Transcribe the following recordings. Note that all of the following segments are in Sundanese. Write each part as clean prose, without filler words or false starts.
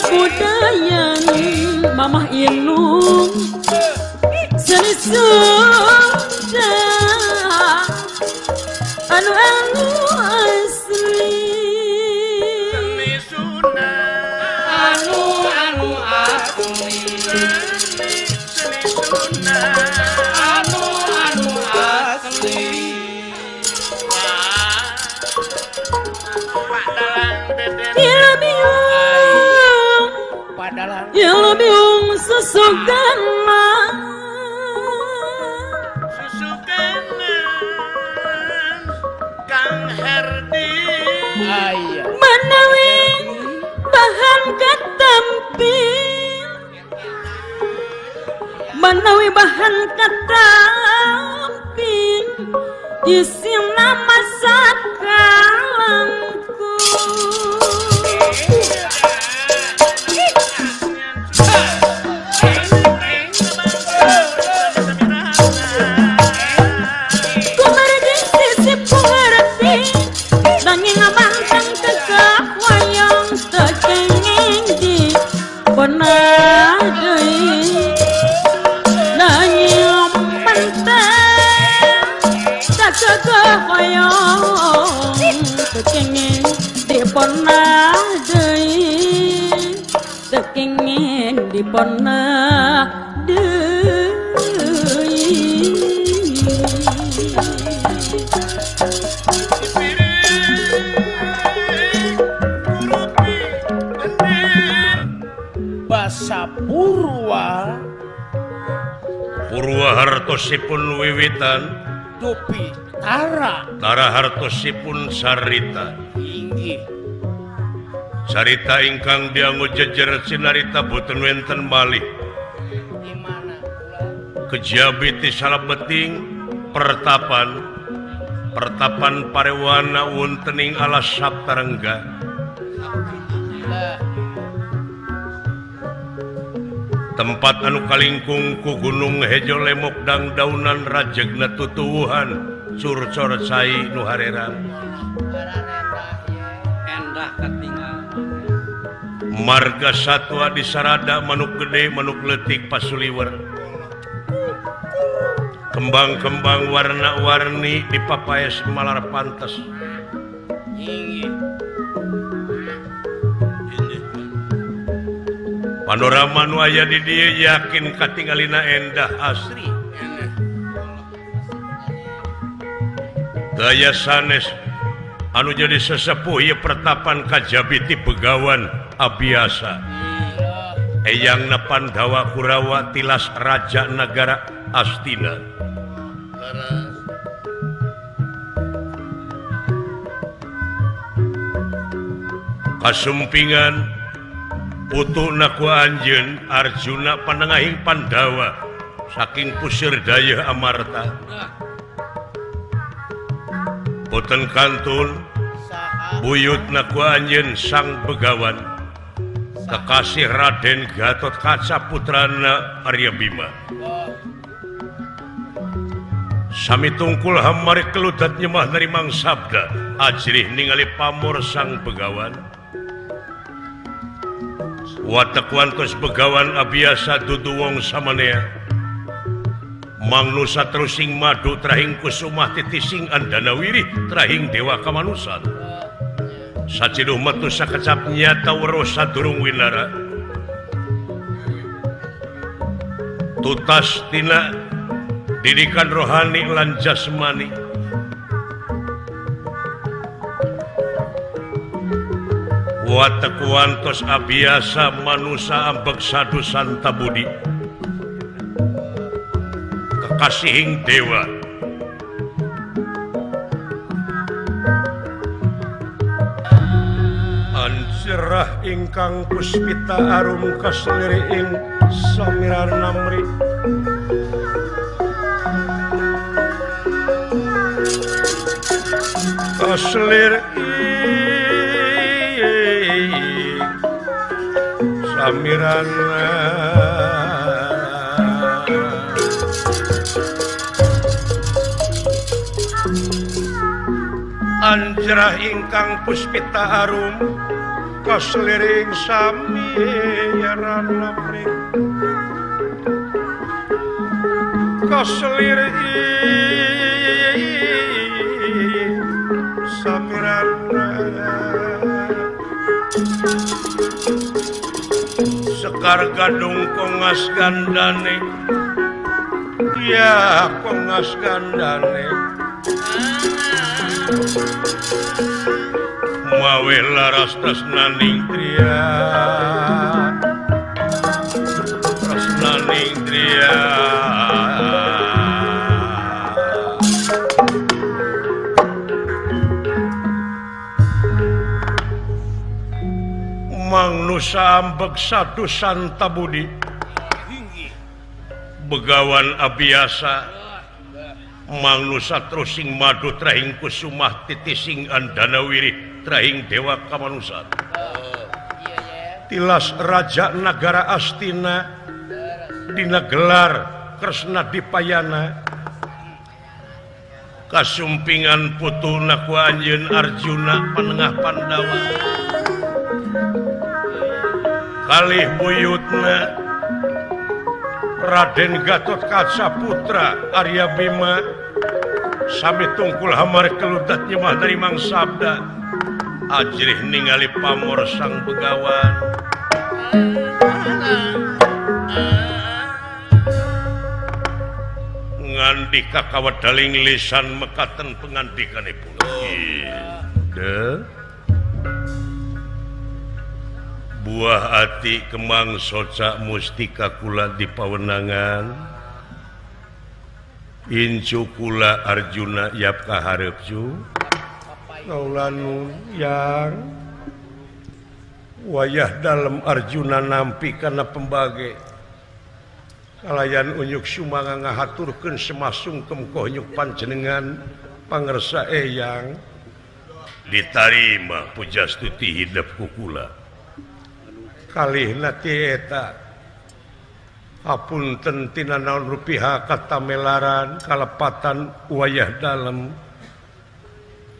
Kabudayan Mamah Inung Seni Sunda anu anu asli Seni Sunda anu anu asli Seni seni Sunda anu anu asli Pak Dalang Deden Ilmiung susugana Susugana Kang Herdi Manawi bahan katampi Manawi bahan katampi isina masakalangku Diponah deui Basa Purwa Purwa hartosipun wiwitan dupi tara tara hartosipun sarita inggih Carita ingkang dianggo jejer sinarita boten wenten malih. Kejabi ti salebeting pertapan pertapan parewana wontening alas Saptarengga. Tempat anu kalingkung ku Gunung Hejo Lemok dang daunan rajegna tutuwuhan curcor cai nu harerang. Marga satwa disarada manuk gede manuk leutik pasuliwer kembang-kembang warna-warni dipapaes malar pantes panorama nu aya di dieu yakin katingalina endah asri daya sanes anu jadi sesepuh ieu pertapan kajabi ti Begawan Abiasa eyangna Pandawa Kurawa tilas raja nagara Astina kasumpingan putuna ku anjeun Arjuna panengahing Pandawa saking pusir dayeuh Amarta boten kantun buyutna ku anjeun Sang Begawan kekasih Raden Gatot Kaca putrana Arya Bima sami tungkul hamari keludat nyemah nerimang sabda ajrih ningali pamor Sang Begawan watek wantos Begawan abiasa dudu wong samanea mangnusa terusing madu trahing kusumah titising andana wirih trahing dewa kamanusan saciduh metu sakecap nyata weruh sadurung winara tutas tina didikan rohani lan jasmani watek wantos abiasa manusa ambek sadu santa budi kekasihing dewa Ancerah ingkang puspita arum kasliriing samirar namri kaslir ing samiran Anjerah ingkang puspita arum Kaseliring samiran pring kaseliring samiran Sekar Gadung kongas gandane ya kongas gandane mawe laras tresnaning tria tresnaning tria Mang Nusa ambek satu Santa Budi Begawan Abiasa Mang Nusa trusing madu trahing kusumah titising andanawiri trahing dewa kamanusan tilas raja nagara Astina dina gelar Kresna Dipayana kasumpingan putuna ku anjeun Arjuna panengah Pandawa kalih buyutna Raden Gatot Kaca Putra Arya Bima sami tungkul hamar keludat nyemah dari Mang Sabda ajrih ningali pamor sang begawan ngandika kawedaling lisan mekaten pengandikanipun. Buah ati kemang soca mustika kula di pawenangan incu kula Arjuna yap kaharep cu kaulanun yang wayah dalem Arjuna nampi kana pembage kalayan unyuk sumanga ngahaturkeun semasungkem konyuk panjenengan pangersa eyang ditarima pujastuti hidep ku kula kalihna ti eta apunten tina naon rupiha katamelaran kalepatan wayah dalem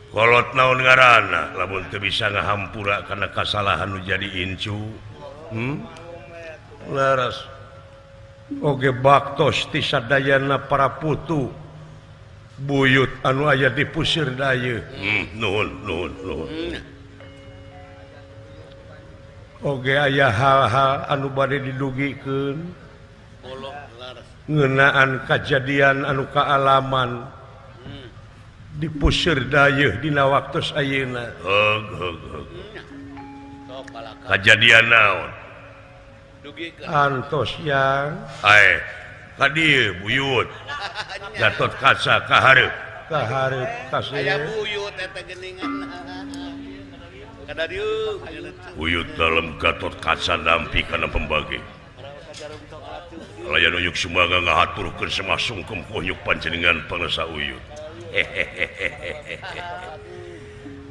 kolot naon ngaranna lamun teu bisa ngahampura kana kasalahan nu jadi incu leres oge baktos ti sadayana para putu buyut anu aya di pusir dayeuh nuhun nuhun nuhun oge aya hal-hal anu bade didugikeun ngeunaan kajadian anu kaalaman di pusir dayeuh dina waktos ayeuna. Kajadian naon? Antos yang ae ka dieu buyut Gatot Kaca ka hareup ka hareup kasih aya buyut eta geuningan. Buyut dalam Gatot Kaca nampi kana pembagi kalayan uyuk sumangga ngahaturkeun semasungkem konyuk panjenengan pangersa uyut.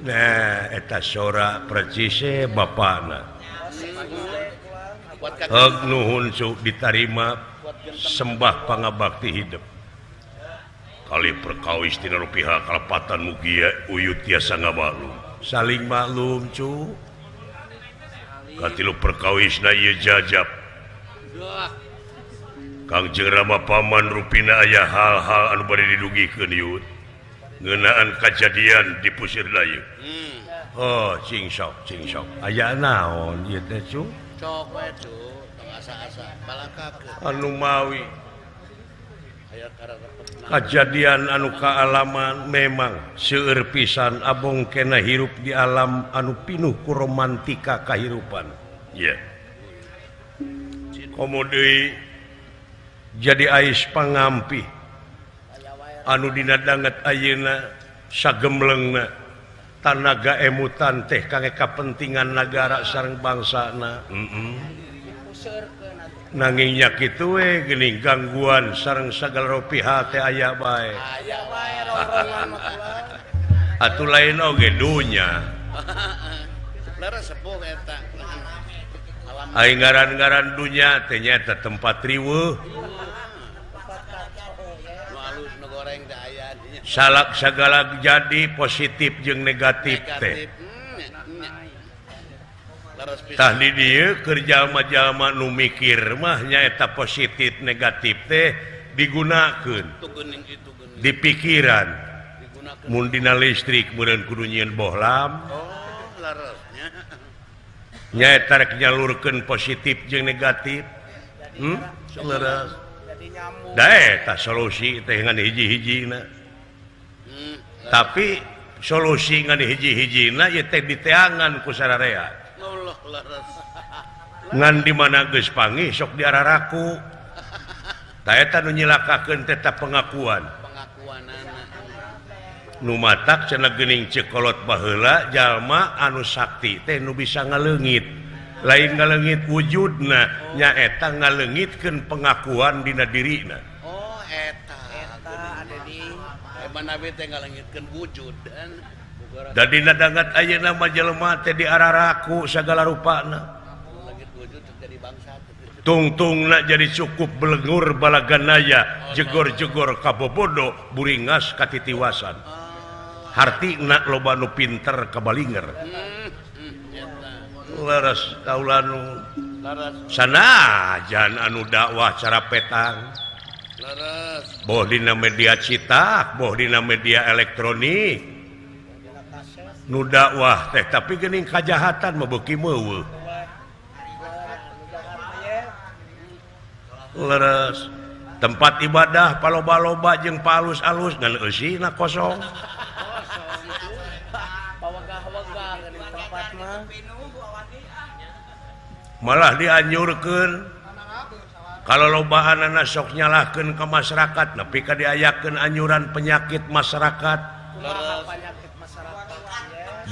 Nah eta sora percise bapana heug nuhun cu ditarima sembah pangabakti hidup kali perkawis tina rupiah kalepatan mugia uyut tiasa ngamaklum saling maklum cu katilu perkawisna ieu jajab Kangjeng Rama paman rupina aya hal-hal anu bade didugikeun yut ngeunaan kajadian di pusir dayeuh. Oh cing sok aya naon ieu teh cu cok we cu tong asa-asa balakakeun anu mawi kajadian anu kaalaman memang seueur pisan abong kena hirup di alam anu pinuh ku romantika kahirupan. Yeah. Komo deui jadi ais pangampih anu dina danget ayeuna sagemlengna tanaga emutan teh kangge kapentingan nagara sareng bangsana. Nanging nya kitu we geuning gangguan sareng sagala rupiah teh aya bae. Aya bae rongrongan mah kula. Atuh lain oge dunya. Leres sepuh eta. Aing ngaran-ngaran dunya teh nyaeta tempat riweuh. Nu alus nu goreng teh aya dinya. Salak sagala jadi positif jeung negatif teh. Tah di dieu keur jalma-jalma nu mikir mah nyaeta positif negatif teh digunakeun di pikiran. Mun dina listrik meureun kudu nyieun bohlam. Oh, larasnya. Nyaeta rek nyalurkeun positif jeung negatif. Leres. Da eta solusi teh ngan hiji-hijina. Tapi solusi ngan hiji-hijina ieu teh diteangan ku sararea. Ngan di mana geus panggih sok diararaku. Ta eta nu nyilakakeun teh ta pengakuan. Nu matak cenah geuning ceuk kolot baheula jalma anu sakti teh nu bisa ngaleungit. Lain ngaleungit wujudna, nyaeta ngaleungitkeun pengakuan dina dirina. Oh, eta. Eta ada di manawi teh ngaleungitkeun wujud dan da dina dangat ayeuna mah jelema teh diararaku sagala rupana. Tungtungna jadi cukup belengur balaganaya, jegor-jegor kabobodo, buringas katitiwasan. Hartina loba nu pinter kabalinger. Leres kaula nu sanajan anu dakwah cara petang. Boh dina media cetak, boh dina media elektronik. Nu dakwah teh tapi geuning kajahatan mah beuki meuweuh. Leres tempat ibadah paloba-loba jeung palus-alus ngan eusina kosong. Malah dianjurkeun kalau lobaanana sok nyalahkeun ka masyarakat nepi ka diayakeun anjuran penyakit masyarakat.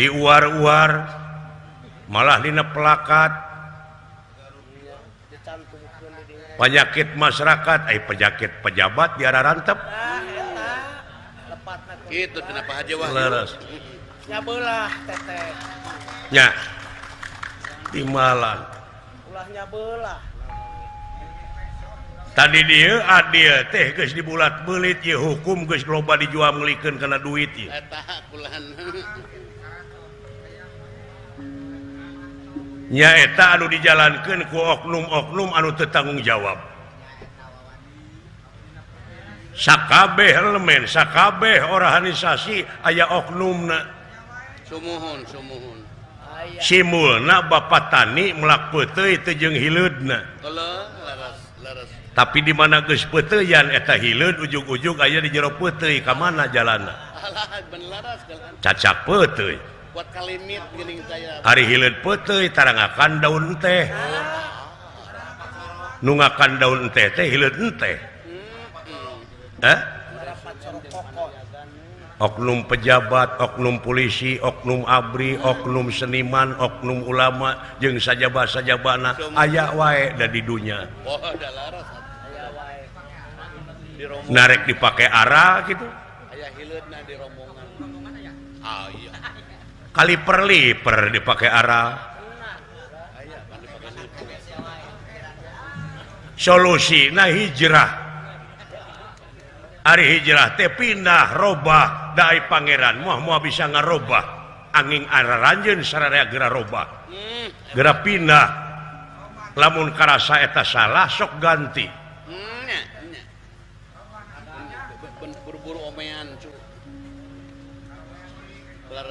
Diuar-uar malah dina pelakat penyakit masyarakat, penyakit pejabat diara rantep. Itu kenapa aja wah. Leres. Nyabelah teteh. Nya. Timalan. Ulah nyabelah. Tadi dieu adil teh geus dibulat-belit ieu hukum geus loba dijual meulikeun kana duit ieu. Eta kulan. Nyaeta anu dijalankeun ku oknum-oknum anu teu tanggung jawab. Sakabeh elemen, sakabeh organisasi aya oknumna. Sumuhun, sumuhun. Simulna bapak tani melak peuteuy teu jeung hileudna. Tapi di mana geus peuteuyan eta hileud ujug-ujug aya di jero peuteuy ka mana jalanna? Cacak peuteuy. Buat kalimit geuning saya. Ari hileud peuteuy tarangakan daun teh. Nungakan daun teh teh hileud teh. Hah? Oknum pejabat, oknum polisi, oknum ABRI, oknum seniman, oknum ulama jeung sajaba-sajabana aya wae da di dunya. Oh, da laras. Aya wae. Narek dipake ara gitu. Aya hileudna di rombongan. Ah iya. Kali perliper dipakai arah. Solusi nah hijrah. Ari hijrah teh pindah robah dai pangeran moal moal bisa ngarobah. Angin araranjeun sararea geura robah. Geura pindah. Lamun karasa eta salah sok ganti. Buru-buru omean cu.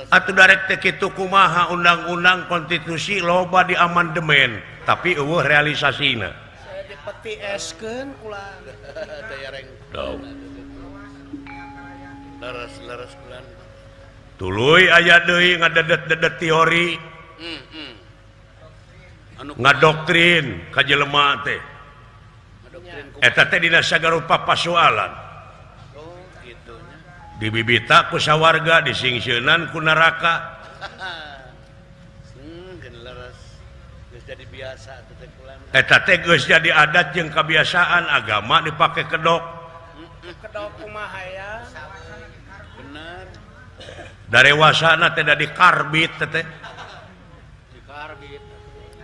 Atuh darek teh kitu kumaha undang-undang konstitusi loba di amandemen tapi eueuh realisasina. Saya dipeti eskeun kula. Dau. Leres-leres kulan. Tuluy aya deui ngadedet-dedet teori. Ngadoktrin ka jelema teh. Eta teh dina sagarupa pasualan. Oh, kitu nya. Dibibita ku sawarga disingsieunan ku neraka. Leres. Geus jadi biasa teh kulan. Eta teh geus jadi adat jeung kebiasaan agama dipake kedok. Kedok kumaha ya? Bener. Darewasana teh da dikarbit teh. Dikarbit.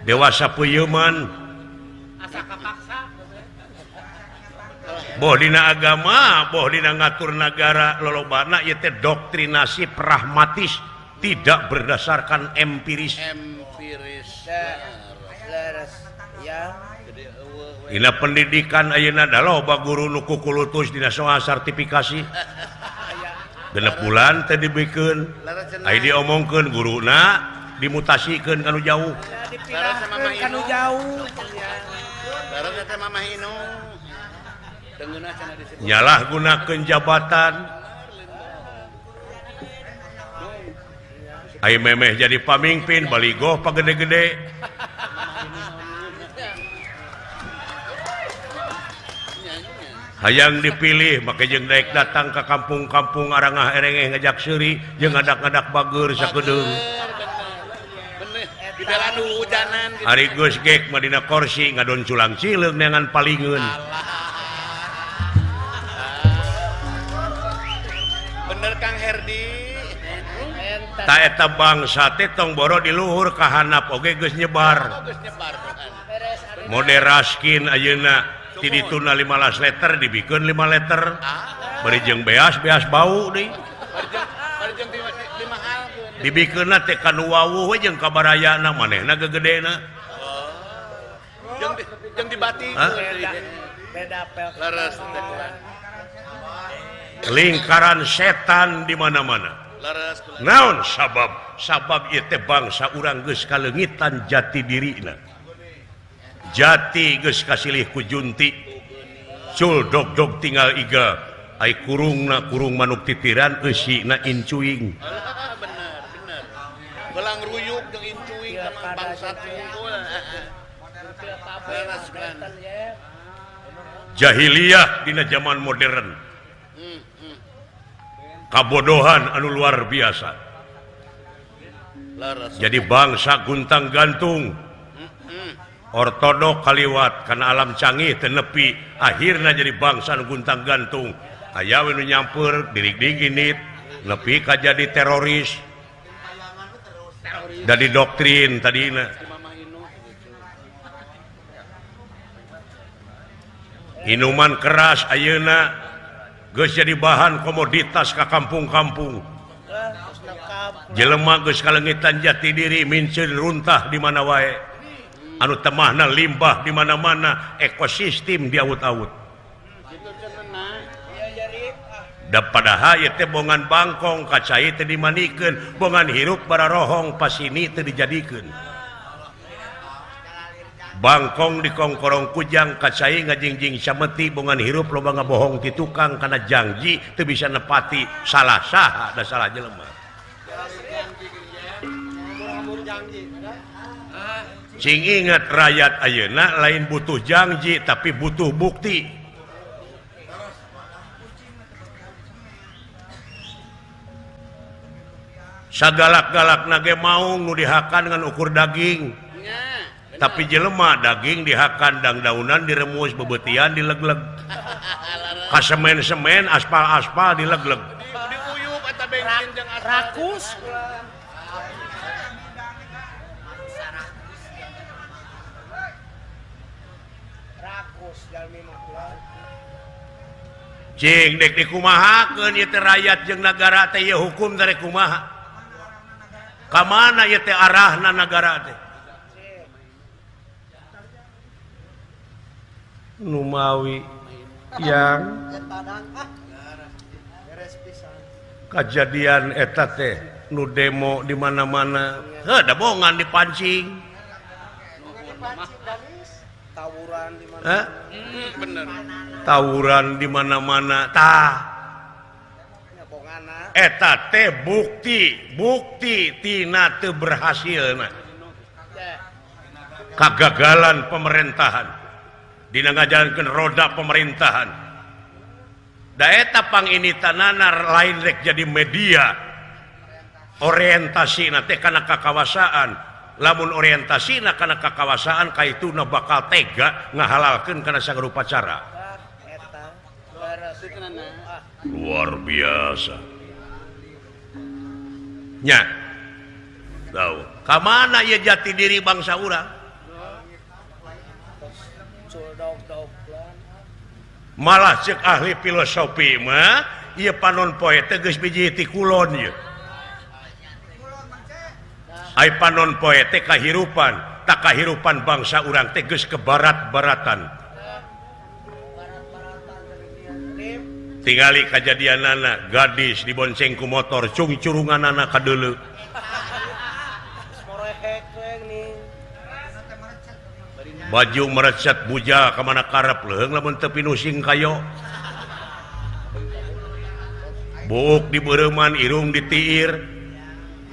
Dewasa peuyeman. Asa kapaksa. Boh dina agama, boh dina ngatur nagara lolobana ieu teh doktrinasi pragmatis tidak berdasarkan empiris. Empiris. Inggris. Leres ya. Dina pendidikan ayeuna da loba guru nu kukulutus dina soal sertifikasi. 6 bulan teh dibikeun. Aya diomongkeun guruna dimutasikeun ka nu jauh. Dipindahkeun ka nu jauh. Leres teh Mamah Inu. Dengeuna cenah disebut. Nyalahgunakeun jabatan. Aya memeh jadi pamimpin baligoh pagede-gede. Hayang dipilih make jeung daek datang ka kampung-kampung arangah erengeh ngajak seuri jeung ngadak-ngadak bageur sakedeung. Ari geus gek mah dina kursi ngadon culang cileung neangan palingeun. Bener Kang Herdi. Ta eta bangsa teh tong boro di luhur ka handap oge geus nyebar. Moderaskin ayeuna ti dituna 15 liter dibikeun 5 liter. Bari jeung beas-beas bau deui. Dibikeunna teh ka nu wawuh we jeung ka barayana manehna gegedena. Jeung dibatikeun. Beda pel. Leres teh. Lingkaran setan di mana-mana. Naon sabab? Sabab ieu teh bangsa urang geus kaleungitan jati dirina. Jati geus kasilih ku junti. Cul dog-dog tinggal iga. Ai kurungna kurung manuk titiran eusina incuing. Bener, bener. Belang ruyuk jeung incuing sama bangsat unggul. Jahiliyah dina zaman modern. Kabodohan anu luar biasa. Jadi bangsa guntang gantung. Ortodok kaliwat karena alam canggih teu nepi, akhirna jadi bangsa anu guntang gantung. Aya we nu nyampeur dirig-diginit nepi ka jadi teroris. Dari doktrin tadina. Minuman keras ayeuna geus jadi bahan komoditas ka kampung-kampung. Jelema geus kaleungitan jati diri mincen runtah di mana wae. Anu temahna limbah di mana-mana, ekosistem diawut-awut. Da padahal ieu teh bongan bangkong kacai teh dimanikeun, bongan hirup bararohong pasini teh dijadikeun. Bangkong dikongkorong kujang kacai ngajingjing sameti bongan hirup loba ngabohong ti tukang kana janji teu bisa nepati salah saha da salah jelema. Cing ingat rakyat ayeuna lain butuh janji tapi butuh bukti. Sagalak-galak nage maung nu dihakan dengan ukur daging. Tapi jelema daging dihakan dangdaunan diremus bebetian dilegleg. Kasemen-semen aspal-aspal dilegleg. Diuyup eta bensin jeung aspal. Rakus. Cing dek dikumahakeun ieu teh rakyat jeung nagara teh ieu hukum teh kumaha? Ka mana ieu teh arahna nagara teh? Numawi yang kejadian eta teh nu demo di mana-mana, heuh da bongan dipancing. Tawuran di mana? Bener. Tawuran di mana-mana tah. Eta teh bukti tina teu berhasilna. Kagagalan pemerintahan. Dina ngajalankeun roda pemerintahan. Da eta panginitanana lain rek jadi media. Orientasina teh kana kakawasaan. Lamun orientasina kana kakawasaan kaituna bakal tega ngahalalkeun kana sagala cara. Luar biasa. Nya. Tahu. Ka mana ieu jati diri bangsa urang? Malah cek ahli filosofi mah ieu panon poe teh geus biji ti kulon ieu. Ai panon poe teh kahirupan, tak kahirupan bangsa urang teh geus ke barat-baratan. Tingali kajadianana gadis dibonceng ku motor cungcurunganana ka deuleu. Baju merecet buja ka mana karep leuheung lamun teu pinusing kayo. Buuk dibeureman irung ditiir.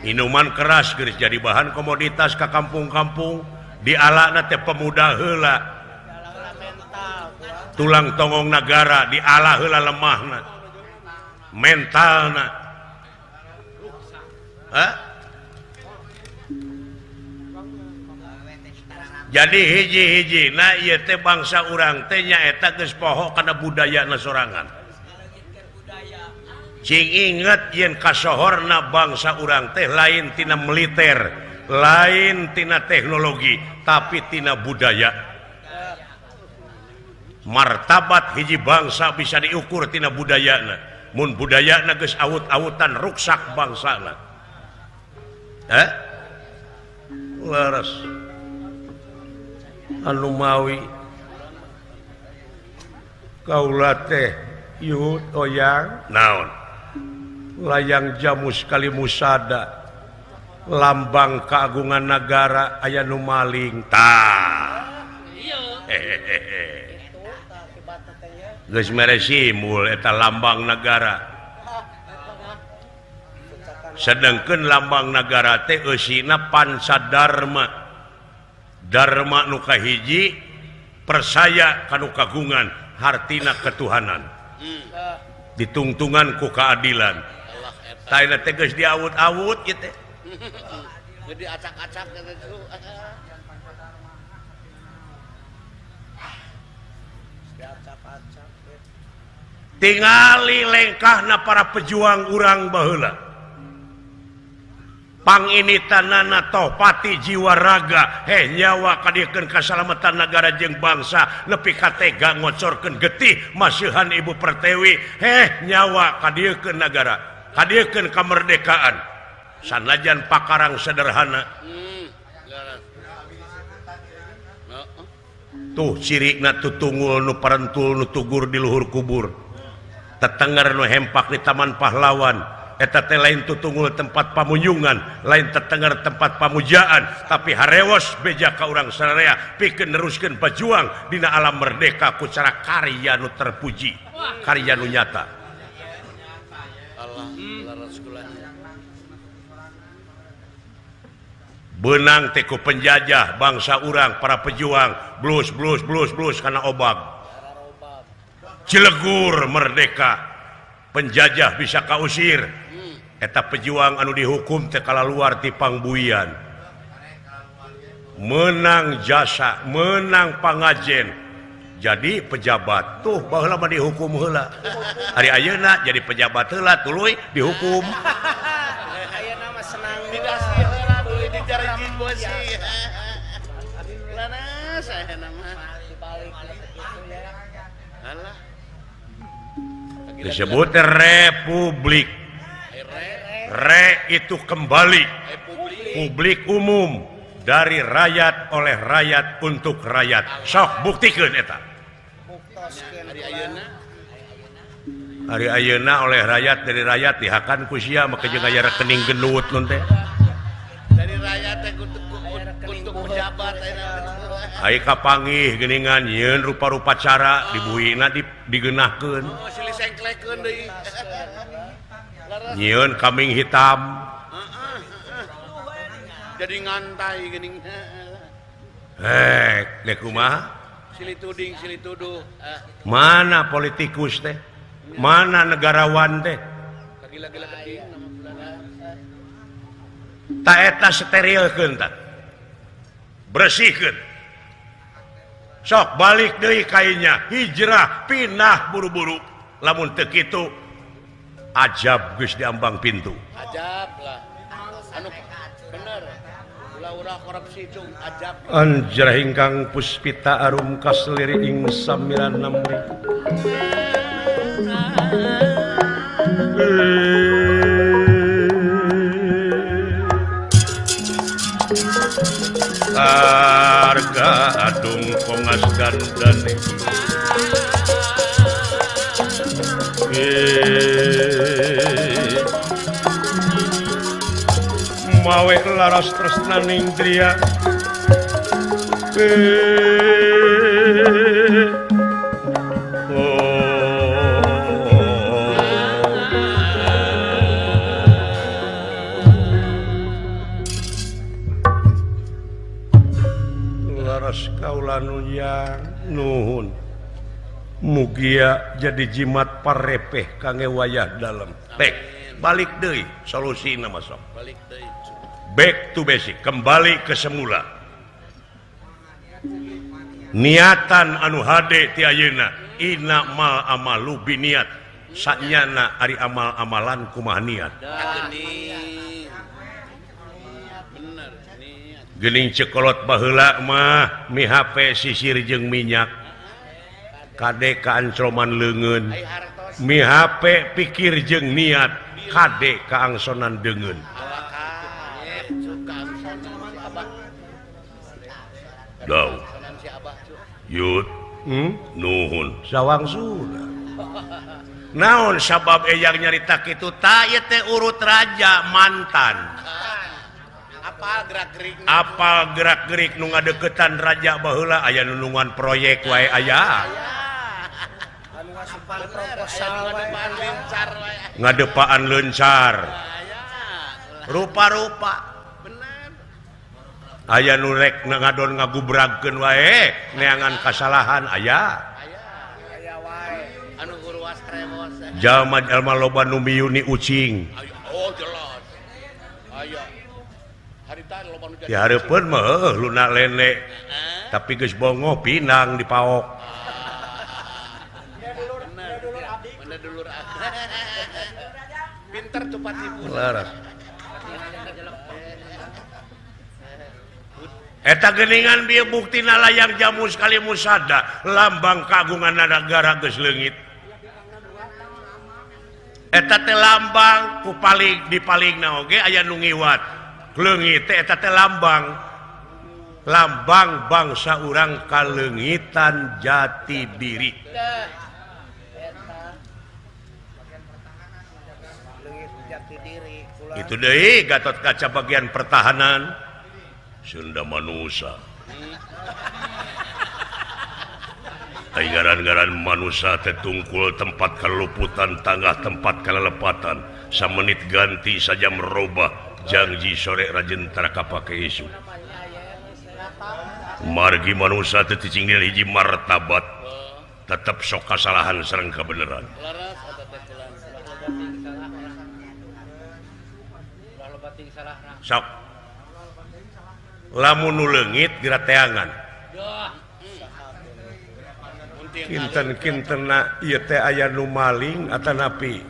Minuman keras geus jadi bahan komoditas ka kampung-kampung, dialana teh pemuda heula. Tulang tonggong negara diala heula lemahna mentalna. Hah? Jadi hiji-hiji na ieu teh bangsa urang teh nyaeta geus poho kana budayana sorangan. Cing inget yen kasohorna bangsa urang teh lain tina militer, lain tina teknologi, tapi tina budaya. Martabat hiji bangsa bisa diukur tina budayana. Mun budayana geus awut-awutan ruksak bangsana. Eh? Leres. Anu mawi kaula teh yuhut oyang naon? Layang jamus kalimusada lambang keagungan nagara aya nu maling tah. Hehehe. Geus mere simbol eta lambang nagara. Sedengkeun lambang nagara teh eusina pancadarma. Dharma nu kahiji persaya kanu kagungan hartina ketuhanan. Ditungtungan ku keadilan. Taina teh geus diawut-awut ieu teh. Geus diacak-acak kitu. Tingali lengkahna para pejuang urang baheula. Panginitanana tohpati jiwa raga heh nyawa kadiekeun kasalamatan nagara jeung bangsa nepi ka tega ngocorkeun getih masihan Ibu Pertiwi heh nyawa kadiekeun nagara kadiekeun kamerdekaan sanajan pakarang sederhana. Tuh cirikna tutungul nu parentul nu tugur di luhur kubur tetenger nu hempak di Taman Pahlawan. Eta teh lain tutungul tempat pamunyungan, lain tetenger tempat pamujaan, tapi harewos beja ka urang sararea pikeun neruskeun pajuang dina alam merdeka ku cara karya nu terpuji, karya nu nyata. Beunang teh ku penjajah bangsa urang para pejuang blus blus blus blus kana obag. Cilegur merdeka, penjajah bisa kausir. Eta pejuang anu dihukum teh kalaluar ti pangbuian. Menang jasa, menang pangajen. Jadi pejabat tuh baheula mah dihukum heula. Ari ayeuna jadi pejabat heula tuluy dihukum. Ayeuna mah senang didasi heula tuluy dijariji bosi. Lanas ayeuna mah dibalik kitu ya. Alah. Disebut republik. Re itu kembali, publik umum dari rakyat oleh rakyat untuk rakyat. Sok buktikeun eta. Ari ayeuna oleh rakyat dari rakyat dihakan ku sia make jeung aya rekening genut nun teh. Dari rakyat teh untuk pejabat ayeuna. Ai kapanggih geuningan yeun rupa-rupa cara dibuina digeunahkeun. Oh, silih sengklekeun deui. Nyieun kambing hitam. Jadi ngantai geuning. Hek, dek kumaha? Silih tuding, silih tuduh. Mana politikus teh? Mana negarawan teh? Kagila-gila geuning nama fulana. Ta eta sterilkeun tah. Bersihkeun. Sok balik deui kainya, hijrah, pindah buru-buru. Lamun teu kitu ajab geus diambang pintu. Ajab lah. Anu bener. Ulah-ulah korupsi cung ajab. Anjrah ingkang puspita arum kasliri ing samiran namri. Harga adung kongas gandane mawe laras tresnaning tria laras kaula nu yang nuhun mugia jadi jimat parepeh kangge wayah dalem. Back balik deui solusina mah sok. Balik deui. Back to basic, kembali ke semula. Niatan anu hade ti ayeuna inna mal amalu biniat. Sanyana ari amal-amalan kumaha niat. Bener niat. Geuning cekolot baheula mah mi HP sisir jeung minyak. Kade kaancroman leungeun. Mi HP pikir jeung niat, kade kaangsonan deungeun. Dau. Yut, nuhun sawang sura. Naon sabab eyang nyarita kitu ta ieu teh urut raja mantan. Apal gerak-gerik. Apal gerak-gerik nu ngadeukeutan raja baheula aya nulungan proyek wae aya. Ngadepaan leuncar. Rupa-rupa. Aya nu rek ngadon ngagubragkeun wae neangan kasalahan aya. Anu guruas tremos. Jalma-jalma loba nu miyuni ucing. Oh jelas. Aya. Harita loba nu jadi. Di hareupeun mah heuh luna lene. Tapi geus bongoh pinang dipaok. Bener dulur abdi. Pinter cepat tipu. Laras. Eta geuningan bieu buktina layang jamu sekali musada lambang kagungan nagara geus leungit. Eta teh lambang ku paling dipalingna oge aya nu ngiwat. Leungit teh eta teh lambang. Lambang bangsa urang kaleungitan jati diri. Itu deui Gatot Kaca bagian pertahanan Sunda manusa. Ai ngaran-ngaran manusa teh tungkul tempat kaluputan tanggah tempat kalelepatan samenit ganti saja merubah janji sore rajin tara kapake isu. Margi manusa teh cicingil hiji martabat tetep sok kasalahan sareng kabeneran. Sok lamun nu leungit geura teangan. Kinten-kintenna ieu teh aya nu maling atanapi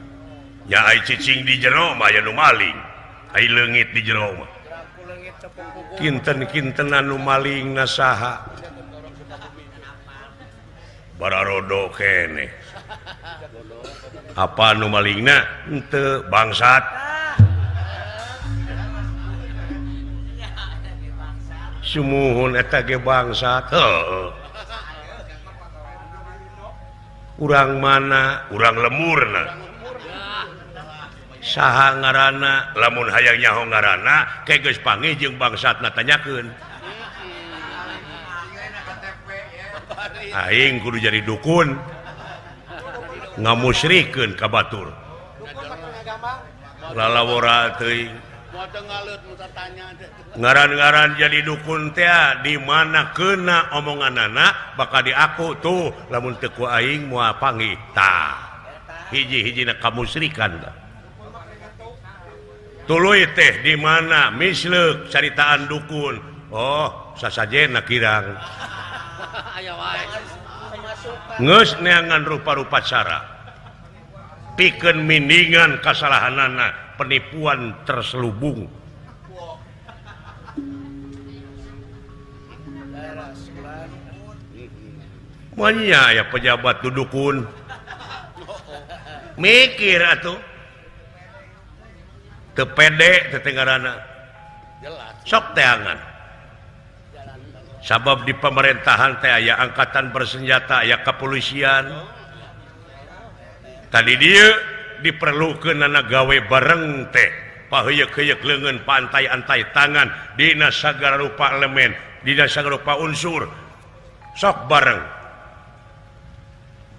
nya ai cicing di jero mah aya nu maling, ai leungit di jero mah. Kinten-kintenna nu malingna saha? Bararodo keneh. Apa nu malingna? Henteu bangsat. Sumuhun eta ge bangsat. Heuh. Urang mana? Urang lemurna. Saha ngaranna? Lamun hayang nyaho ngaranna, ke geus panggih jeung bangsatna tanyakeun. Aing kudu jadi dukun. Ngamusrikeun ka batur. Lalawora teuing. Ngaran-ngaran jadi dukun teh di mana kena omonganana bakal diaku tuh lamun teu ku aing moal panggih tah hiji-hijina kamusrikan tah tuluy teh di mana misleuk caritaan dukun oh sasajena kirang geus neangan rupa-rupa cara pikeun mindingan kasalahanana penipuan terselubung. Manya ya pejabat dudukun mikir atuh teu pede teh ngaranna sok teangan Sabab di pemerintahan teh aya angkatan bersenjata, aya kepolisian. Tadi dia diperlukeun na gawe bareng teh. Paheuyeuk-heuyeuk leungeun pantai-antai tangan dina sagala rupa elemen, dina sagala rupa unsur. Sok bareng.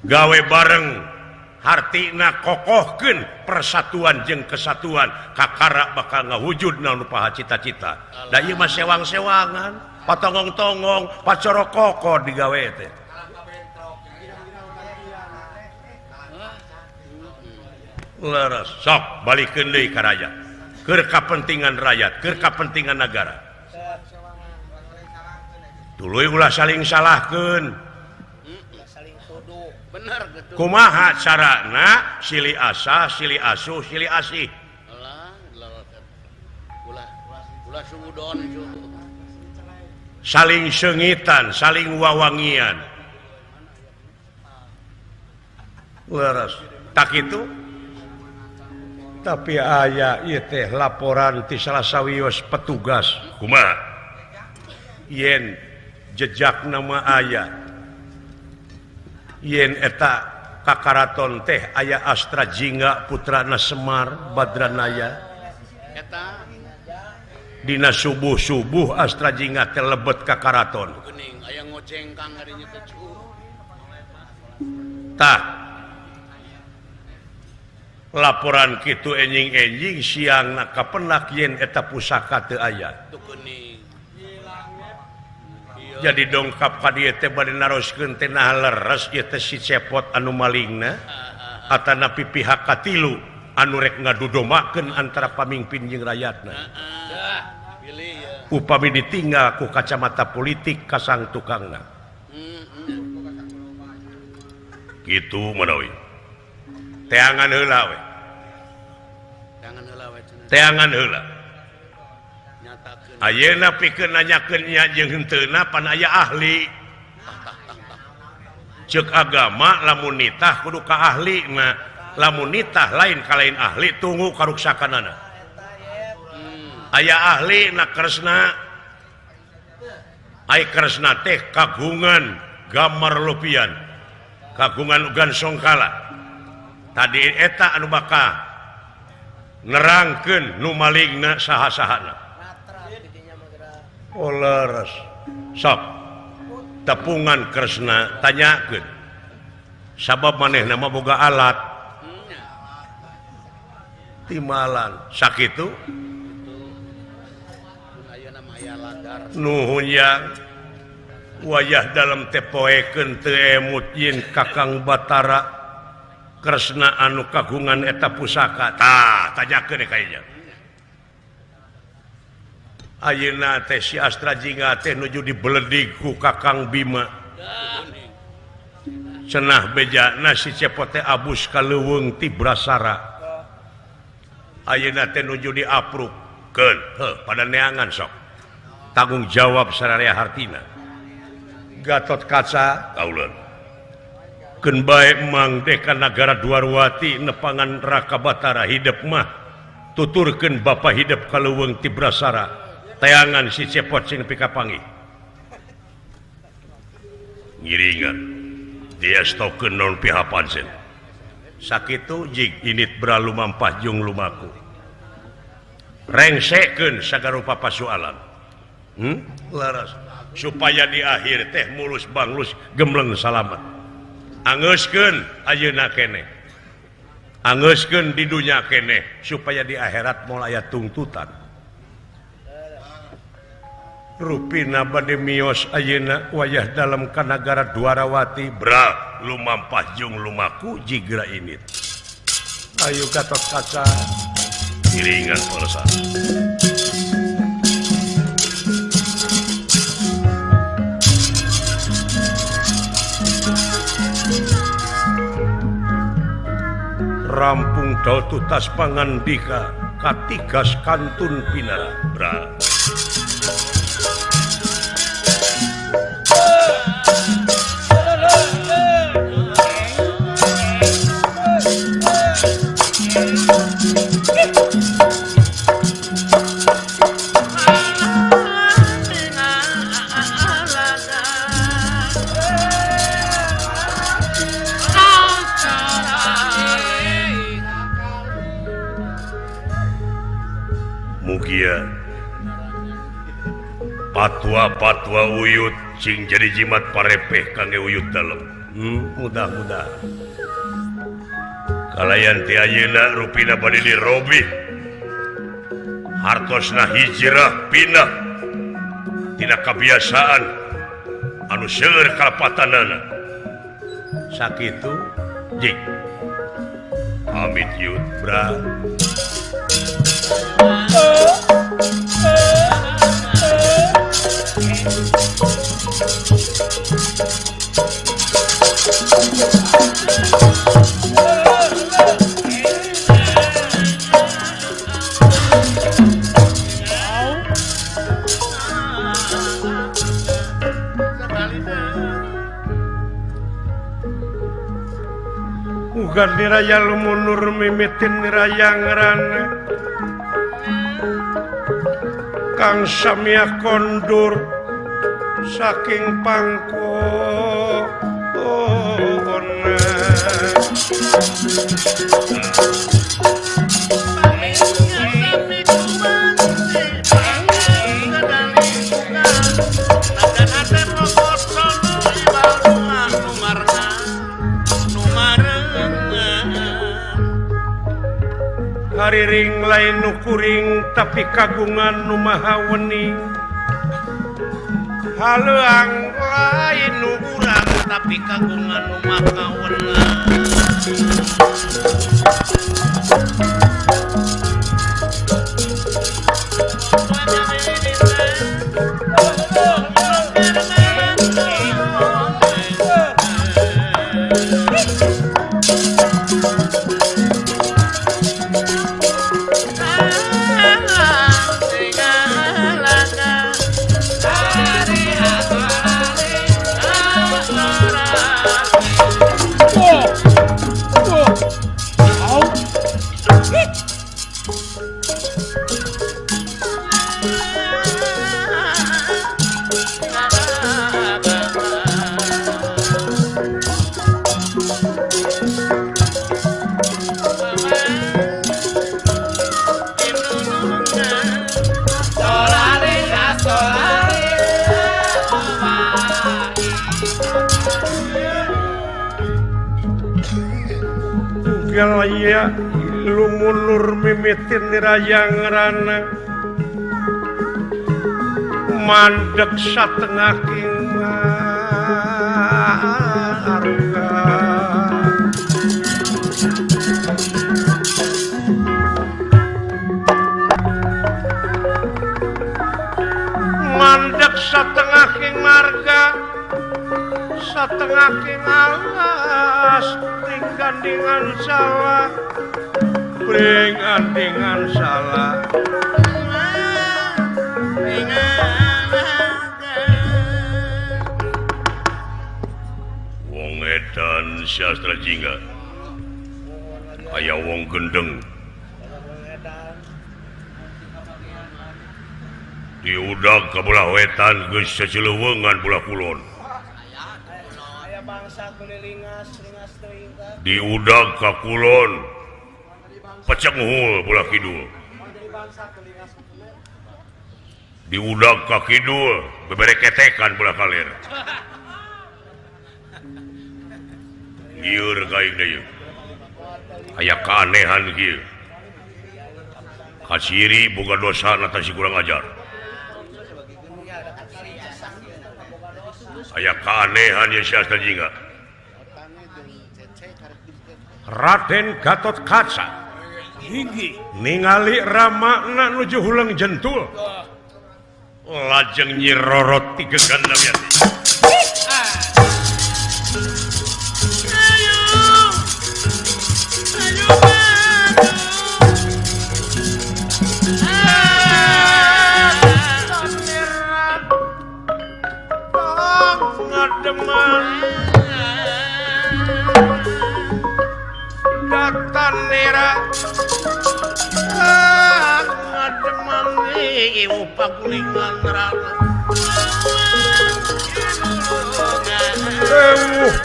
Gawe bareng hartina kokohkeun persatuan jeung kesatuan kakara bakal ngawujud naon rupa cita-cita. Da ieu mah sewang-sewangan, patongong-tongong, pacorokoko digawe teh. Leres, sok balikeun deui ka rakyat. Keur kapentingan rakyat, keur kapentingan nagara. Tuluy ulah saling salahkeun. Bener gitu. Kumaha carana silih asah, silih asuh, silih asih. Saling seungitan, saling wawangian. Leres, tak itu. Tapi aya ieu teh laporan ti salah sawios petugas. Kumaha? Yen jejak nama aya. Yen eta kakaraton teh aya Astra Jingga putrana Semar Badranaya. Eta dina subuh-subuh Astra Jingga teh lebet ka karaton. Geuning aya ngocengkang ngarinya teh. Tah laporan kitu enjing-enjing siangna kapenak yen eta pusaka teu aya. Jadi dongkap ka dieu teh bade naroskeun teh nah leres ieu teh si Cepot anu malingna atanapi pihak katilu anu rek ngadudomakeun antara pamingpin jeung rakyatna. Upami ditinggal ku kacamata politik kasang tukangna. Kitu manawi. Teangan heula we. Teangan heula. Ayeuna pikeun nanyakeun nya jeung henteuna pan aya ahli. Ceuk agama lamun nitah kudu ka ahlina, lamun nitah lain ka lain ahli tunggu karuksakanana. Aya ahli na Kresna. Ai Kresna teh kagungan gamar lupian, kagungan ugan songkala. Tadi eta anu bakal nerangkeun nu malingna saha-sahana. Oh leres. Sok tepungan Kresna tanyakeun. Sabab manehna mah boga alat. Timalan sakitu nuhun yang wayah dalam tepoekeun teu emut yen Kakang Batara Kresna anu kagungan eta pusaka. Tah tanyakeun ka ieu. Ayeuna teh si Astra Jingga teh nuju dibeledig ku Kakang Bima. Cenah bejana si Cepot teh abus ka leuweung ti Brasara. Ayeuna teh nuju diaprukkeun. Heuh, pada neangan sok. Tanggung jawab sararea hartina. Gatot Kaca kauleun. Keun bae mang deh ka nagara Dwarwati nepangan Raka Batara hidep mah tuturkeun bapa hidep ka leuweung ti Brasara. Teangan si Cepot sing pikapanggih. Ngiringan diestokeun naon pihapan sen. Sakitu jig init beralumampah jeung lumaku. Rengsekeun sagarupa pasualan. Leres. Supaya di akhir teh mulus banglus gemleng salamet. Angeuskeun ayeuna keneh. Angeuskeun di dunya keneh supaya di akhirat moal aya tungtutan. Rupina bade mios ayeuna wayah dalam kanagara Dwarawati bra lumampah jeung lumaku jigra init. Ayo Gatot Kaca iringan peresan. Rampung daututas pangandika katigas kantun pinara bra. Patwa-patwa uyut cing jadi jimat parepeh kangge uyut dalem. Mudah-mudah. Kalayan ti ayeuna rupina bade dirobih. Hartosna hijrah pindah tina kabiasaan anu seueur kalepatanana. Sakitu jing. Amit yut bra. Ugar niraya lumunur mimitin niraya ngerana Kang Samya kondur saking pangkona. Hariring lain nu kuring tapi kagungan nu maha wening. Haleuang lain nu urang tapi kagungan nu maha wening. Galaya lumunur mimitin niraya ngerana mandek satengah king marga. Mandek satengah king marga satengah king alas gandingan salah pring-andingan salah. Wong edan sastra jingga aya wong gendeng diudag ka belah wetan geus sacileuweungan belah kulon. Diudag ka kulon pecenghul belah kidul. Diudag ka kidul bebereketekan belah kaler. Ngiur ka aing deui. Aya keanehan kieu. Kasiri boga dosa na si kurang ajar. Aya keanehan ye si Asta Jingga. Raden Gatot Kaca ningali Ramana nuju huleng jentul lajeng Nyi Roro tiga gandamnya.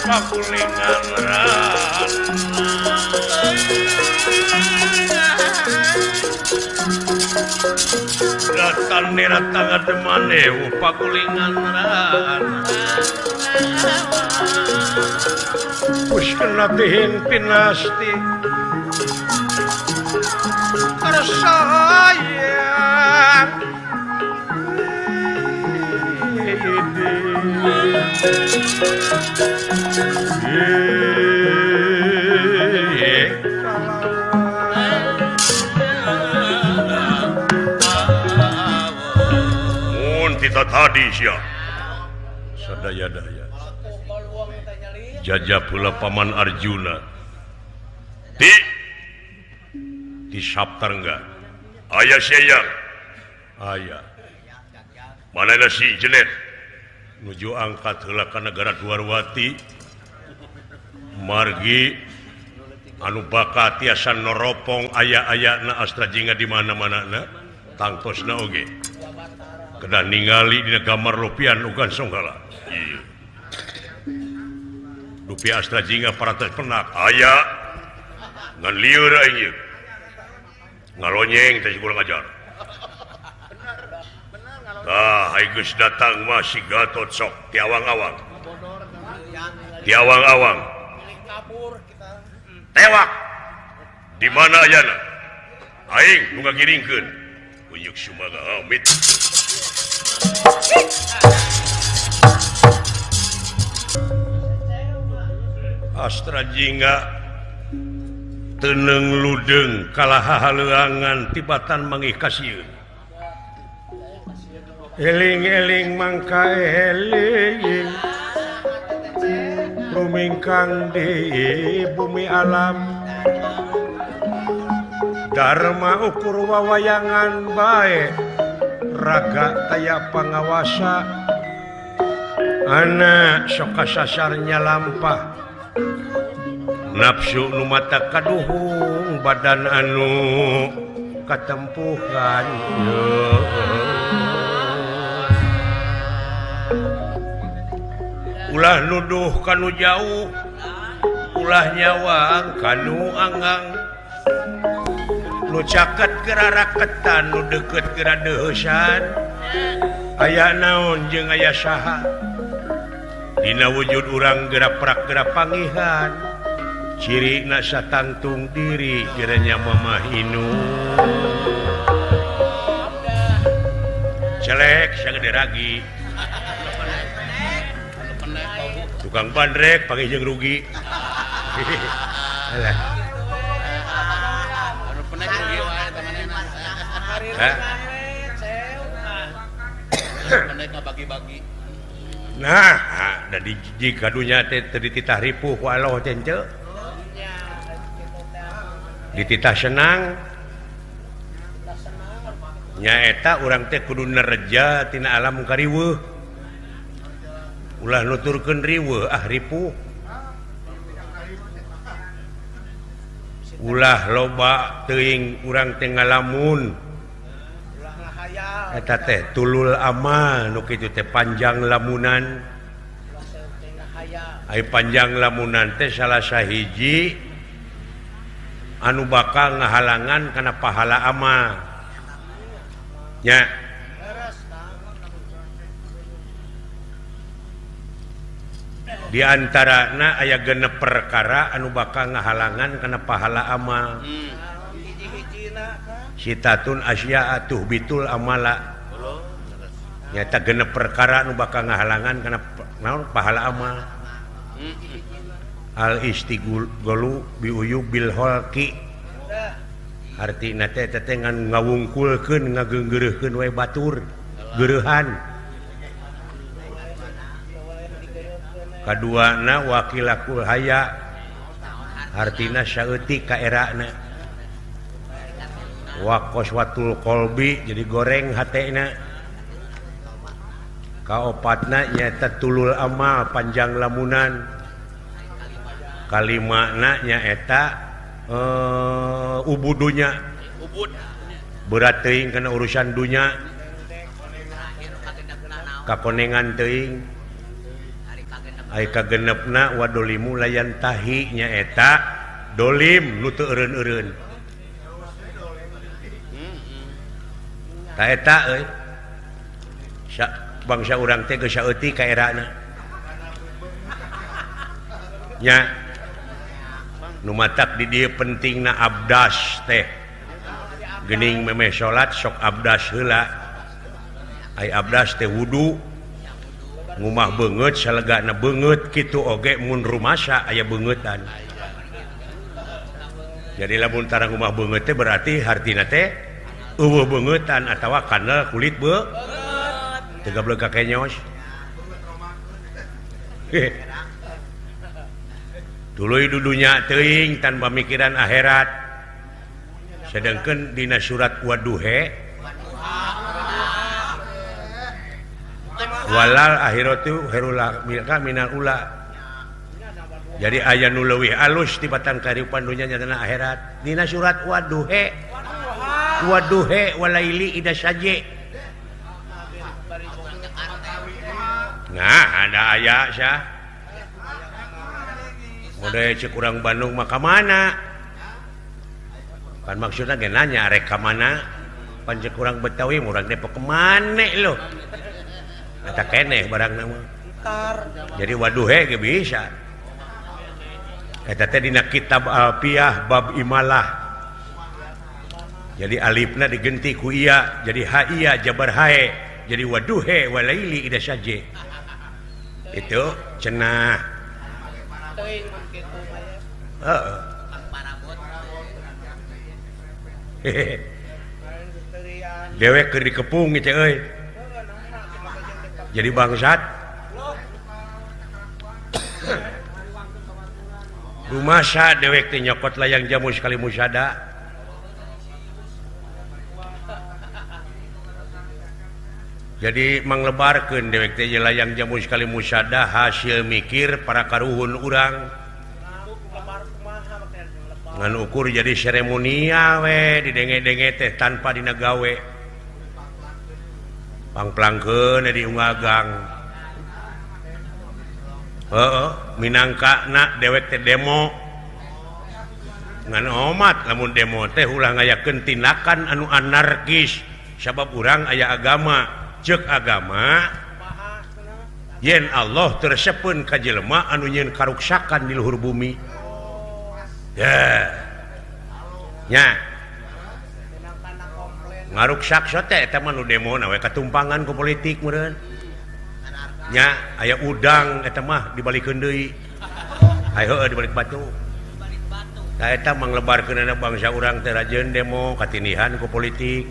Pagulingan rana. Datang nera tangan demaneh pakulingan rana Puskena tihin pinasti Karsayang Mun tita tadi sia sadaya-daya jajah pula paman Arjuna di Saptarengga aya siang aya mana si jenet nuju angkat heula ka negara Dwarwati margi anu bakal tiasa noropong aya-ayana Astra Jingga di mana-mana na tangtosna oge kedah ningali dina gambar lupian ugan songgala ieu Lupi Astra Jingga parantos penak aya ngan lieur aing ieu ngalonyeng teh kurang ajar. Tah ai geus datang mah si Gatot sok tiawang-awang. Tiawang-awang. Tewak. Di mana ayana? Aing nu ngagiringkeun. Unjuk sumaga amit. Astra Jingga teneng ludeng kalah hahaleuangan tibatan mangih kasieun. Eling-eling mangka eling rumingkang di bumi alam Dharma ukur wawayangan bae raga taya pangawasa anak sok kasasarnya lampah nafsu nu mata kaduhung badan anu katempuhan ulah nuduh kanu jauh ulah nyawang kanu anggang nu caket geura raketan nu deukeut geura deuheusan aya naon jeung aya saha dina wujud urang geura prak geura pangihan ciri na satangtung diri geranya Mama Inu celek sagede ragi tukang bandrek panggih jeung rugi. Alah. Hah? Nah, da jika dunya teh teu dititah ripuh ku Allah teh henteu. Dititah senang. Nyaeta urang teh kudu nereja tina alam kariweuh. Ulah nuturkeun riweuh ah ripuh. Ulah loba teuing urang teh ngalamun. Eta teh tulul amal nu kitu teh panjang lamunan. Ai panjang lamunan teh salah sahiji anu bakal ngahalangan kana pahala amal. Nya. Di antarana aya genep perkara anu bakal ngahalangan kana pahala amal. Sitatun asya'a tuhbitul amala. Nyata genep perkara anu bakal ngahalangan kana naon pahala amal. Al istigholu biuyubil holqi. Artina teh teh ngan ngawungkulkeun ngageunggeureuhkeun we batur geureuhan. Kaduana wakilakul haya artina saeutik ka erana waqoswatul qalbi jadi goreng hatena kaopatna nyaeta tulul amal panjang lamunan kalimana nyaeta ubudunya berat teuing kana urusan dunya kakonengan teuing ai kagenepna wadolimu layan tahi nyaeta dolim nu teu eureun-eureun. Ta eta euy. Bangsa urang teh geus saeutik ka erana. Nya. Nu matak di dieu pentingna abdas teh. Geuning memeh salat sok abdas heula. Ai abdas teh wudu. Ngumah beungeut salegana beungeut kitu oge mun rumasa aya beungeutan. Jadi lamun tara ngumah beungeut teh berarti hartina teh eueuh beungeutan atawa kanal kulit beuh. Teu gablek ka kenyos. Tuluy dudunya teuing tanpa mikiran akhirat. Sedangkan dina surat Waduhe walal akhiratu khairul milka minal ula. Jadi aya nu leuwih alus tibatan kariupan dunya nyatana akhirat. Dina surat Waduhe Waduhe walaili ida saje. Nah, ada aya syah. Mode cek urang Bandung mah ka mana? Kan maksudna ge nanya rek ka mana? Pan cek urang Betawi urang Depok ke mana loh? Eta keneh barang nama. Jadi waduhe ge bisa. Eta teh dina kitab Alfiah bab imalah. Jadi alifna digenti ku iya, jadi ha iya jabar hae, jadi waduhe walaili ida saje. Itu cenah. Heeh. Dewek keur dikepung teh euy. Jadi bangsat. Rumasa dewek teh nyokot layang jamu sekali musada. Jadi manglebarkeun dewek teh layang jamu sekali musada hasil mikir para karuhun urang. Ngan ukur jadi seremonial we didenge-denge teh tanpa dina gawe. Pangplangkeun di ungagang. Heeh, minangka na dewek teh demo. Ngan omat lamun demo teh ulah ngayakeun tindakan anu anarkis sabab urang aya agama. Ceuk agama yen Allah tersepeun ka jelema anu nyieun karuksakan di luhur bumi. Ya. Nya. Ngaruksak teh eta mah nu demo na we katumpangan ku politik meureun. Nya aya udang eta mah dibalikeun deui. Hayo heueuh dibalik batu. Tah eta manglebarkeun bangsa urang teh rajeun demo katinihan ku politik.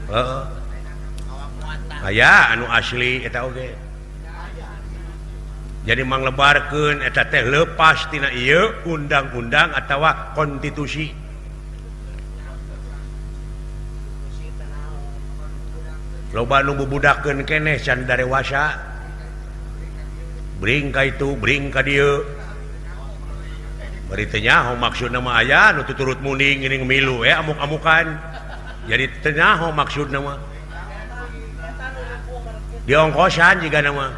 Heeh. Aya anu asli eta oge. Jadi manglebarkeun eta teh leupas tina ieu undang-undang atawa konstitusi. Loba nu bubudakeun keneh can darewasa. Bring ka itu, bring ka dieu. Bari teu nyaho maksudna mah aya nu tuturut muning geuning milu amuk-amukan. Jadi teu nyaho maksudna mah. Diongkosan jiga nama.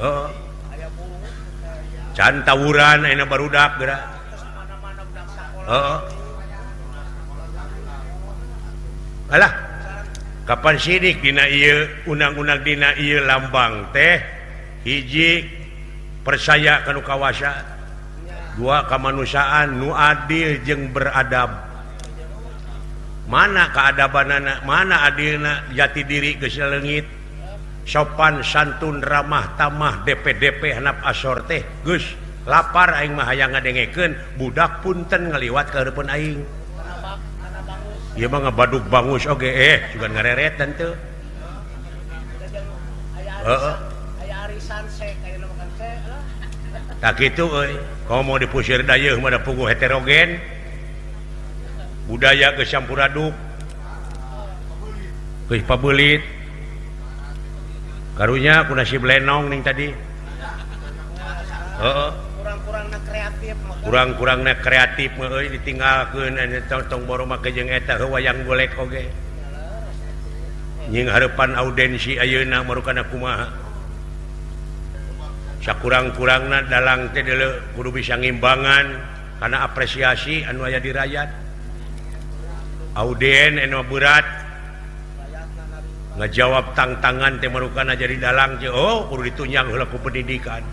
Heeh. Can tawuran ayeuna barudak geura. Heeh. Alah. Kapan sidik dina ieu undang-undang dina ieu lambang teh hiji percaya ka nu kawasa, dua kamanusiaan nu adil jeung beradab. Mana keadabanana, mana adilna jati diri geus leungit. Sopan santun ramah tamah DPDP hanap asor teh geus lapar aing mah hayang ngadengekeun budak punten ngaliwat ka hareupeun aing. Ieu mah ngabadug bangus oge juga ngareret dan teu. Heeh. Aya arisan sek aya nu makan sek lah. Tah kitu euy, komo dipusir dayeuh mah da puguh heterogen. Budaya geus campur aduk. Geus pabeulit. Karunya ku nasib lenong ning tadi. Heeh. Kurang-kurangna kreatif mah. Kurang-kurangna kreatif mah euy ditinggalkeun tong boro make jeung eta heuh wayang golek oge. Nying hareupan audensi ayeuna marukana kumaha. Sakurang-kurangna dalang teh deuleu kudu bisa ngimbangan kana apresiasi anu aya di rakyat. Audien anu berat Ngajawab tangtangan teh marukana jadi dalang teh oh kudu ditunjang heula ku pendidikan.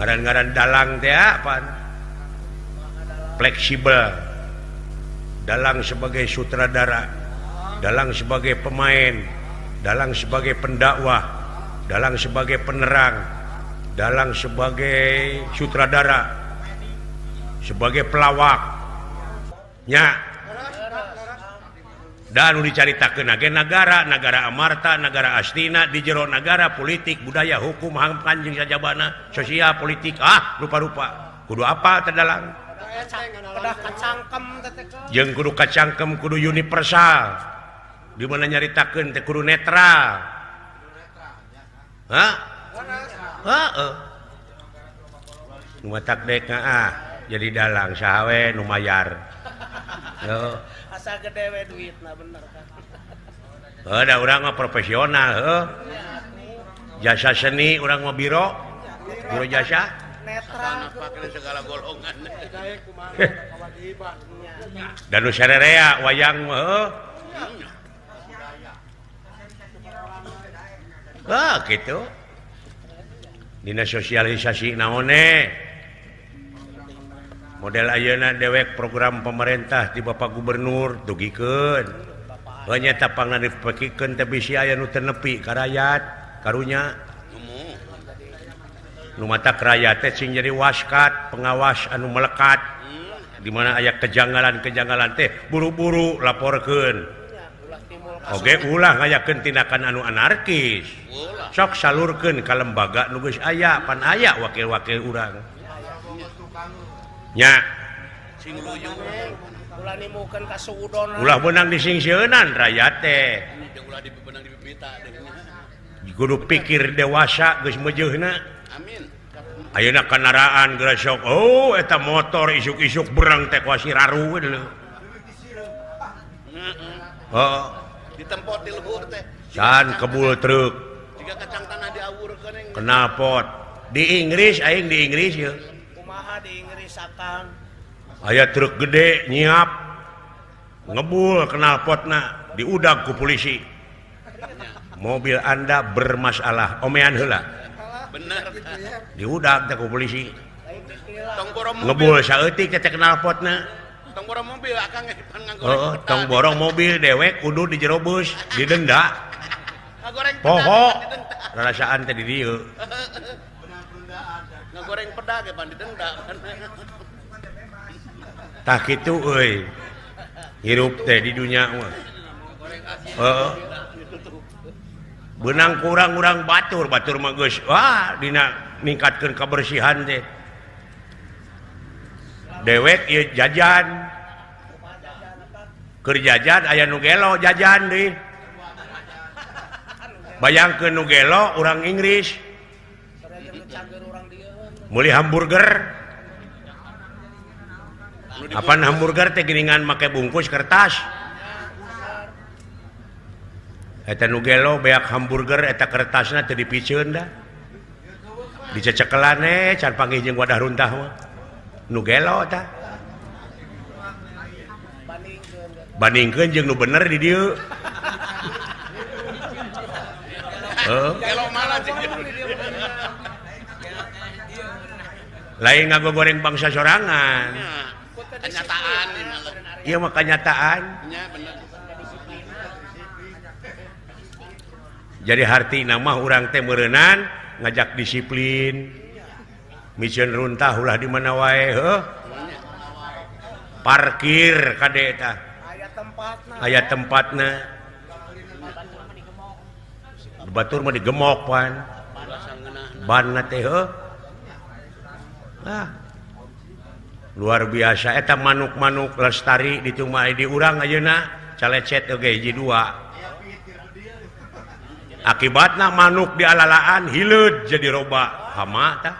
Ngaran-ngaran dalang teh apaan? Fleksibel. Dalang sebagai sutradara, dalang sebagai pemain, dalang sebagai pendakwah, dalang sebagai penerang, dalang sebagai sutradara, sebagai pelawak. Nya. Dan dicaritakeun ge nagara, nagara Amarta, nagara Astina, di jero nagara politik, budaya, hukum, HAM, kanjeng sajabana, sosial, politik, ah rupa-rupa. Kudu apa teh dalang? Kedah kacangkem teh. Jeung kudu kacangkem, kudu universal. Di mana nyaritakeun teh kudu netral. Hah? Heeh. Nu matak dek ah jadi dalang saha we nu mayar. Yo. Asa gede we duitna bener kan. Heuh da urang mah profesional heuh. Jasa seni urang mah biro. Biro jasa netral segala golongan. Dan nu sarerea wayang mah heuh. Ah kitu. Dina sosialisasi naone? Model ayeuna dewek program pemerintah di Bapak Gubernur dugikeun. Heuh nya pangna dipekikeun teh bisi aya nu teu nepi ka rakyat karunya. Nu matak rakyat teh sing jadi waskat, pengawas anu melekat. Di mana aya kejanggalan-kejanggalan teh buru-buru laporkeun. Oge ulah ngayakeun tindakan anu anarkis. Sok salurkeun ka lembaga nu geus aya, pan aya wakil-wakil urang. Nya sing luyung ulah nimukeun ka suudon ulah beunang disingsieunan rakyat teh ulah dibeunang dipipita kudu pikir dewasa geus meujeuna. Amin. Ayeuna kendaraan gresok oh eta motor isuk-isuk berang teh kuasi raru we leuh. Heeh ditempot di luhur teh can kebul truk jiga kacang tanah diawurkeun knalpot di Inggris aing di Inggris ye. Kumaha di Inggris akang? Aya truk gede nyiap ngebul knalpotna diudag ku polisi. Mobil Anda bermasalah, omean heula. Bener. Diudag teh ku polisi. Tong borong mobil. Ngebul saeutik teh knalpotna. Tong borong mobil akang ge pan ngagoreng. Heeh, tong borong mobil dewek kudu di jero bus, didenda. Ngagoreng poho. Rarasaan teh di dieu. Ngagoreng peda ge pan didenda. Tah kitu euy. Hirup teh di dunya mah. Heeh. Beunang kurang urang batur, batur mah geus wah dina ningkatkeun kabersihan teh. Dewek ieu jajan. Keur jajan aya nu gelo jajan deui. Bayangkeun nu gelo urang Inggris. Meuli hamburger. Apaan hamburger teh geuningan make bungkus kertas. Eta nu gelo beak hamburger eta kertasna teu dipiceun dah. Dicecekelan can panggih jeung wadah runtah mah. Nu gelo tah. Bandingkeun jeung nu bener di dieu. Heuh. Gelo malah Lain ngagogoreng bangsa sorangan. Kenyataan ieu mah kenyataan. Jadi hartina mah urang teh meureunan ngajak disiplin. Miceun runtah ulah di mana wae heuh. Parkir kade tah. Aya tempatna. Batur mah digemok pan. Banna teh heuh. Ah. Luar biasa eta manuk-manuk lestari di tumai di urang ayeuna calecet oge hiji dua. Akibatna manuk di alalaan hileud jadi roba hama tah.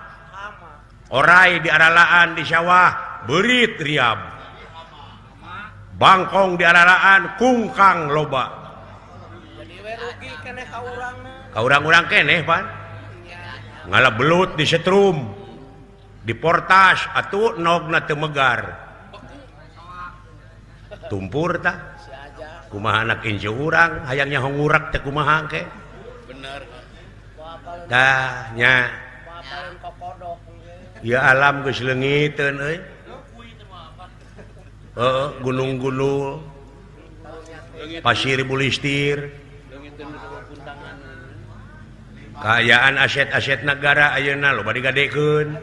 Orai di alalaan di sawah beurit riab. Bangkong di alalaan kungkang loba. Jadi we rugi keneh ka urangna. Ka urang-urang keneh pan. Ngala belut di setrum. Di portas atuh nogna teu megar. Tumpur tah. Kumaha anak incu urang hayang nyaho ngurak teh kumaha ke? Bener. Tah nya. Ya alam geus leungiteun euy. Heeh, gunung-gunung. Pasir bulistir. Kaayaan aset-aset negara ayeuna loba digadekeun.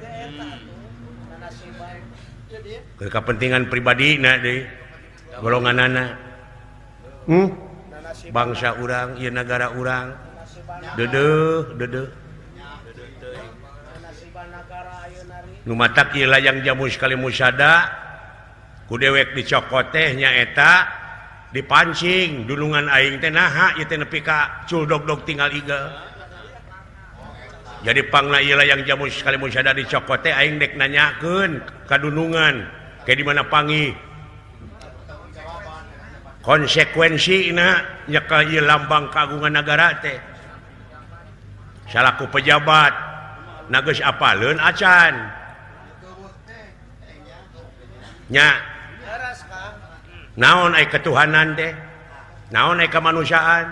Keur kepentingan pribadi na deui. Golonganana. Bangsa urang, ieu nagara urang. Dedeuh, dedeuh. Nu matak ieu layang jamu sekali musada ku dewek dicokot teh nyaeta dipancing dulungan aing teh naha ieu teh nepi ka cul dog-dog tinggal igel. Jadi pangna ieu layang jamu sekali musada dicokot teh aing dek nanyakeun ka dunungan ke di mana panggih. Konsekuensina nyekel ieu lambang kagungan nagara teh. Salaku pejabat na geus apaleun acan. Nya naon ai ketuhanan teh, naon ai kemanusiaan,